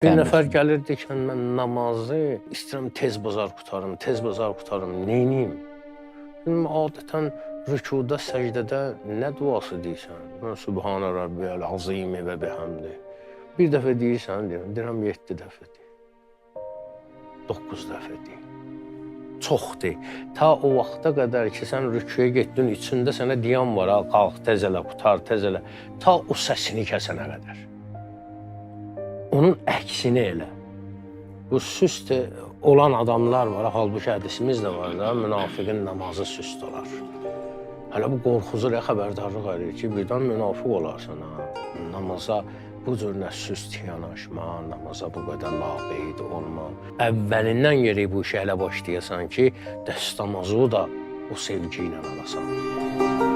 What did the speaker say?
Bir nəfər gəlirdi ki, mən namazı istəyirəm tez bazar qurtarım, tez bazar qurtarım, neyniyim? Dedim, adətən rükuda, səcdədə nə duası deyirsən? Mən Sübhanə Rabbiyəl azimi və bihamdi. Bir dəfə deyirsən, deyirəm, deyirəm 7 dəfə de. 9 dəfə de. Çoxdur. Ta o vaxta qədər ki, sən rükuya getdin, içində sənə deyən var, ha, qalx, tez elə, qurtar, tez elə. Ta o səsini kəsənə qədər. Onun əksini elə. Bu süst olan adamlar var, halbuki hədisimiz də var da, münafiqin namazı süst olar. Hələ bu qorxuzur, xəbərdarlıq edir ki, birdən münafiq olarsan ha. Namaza bu cür nə süst yanaşma, namaza bu qədər laqeyd olma. Əvvəlindən gərək bu işə elə başlayasan ki, dəstəmazı da o sevgi ilə alasan.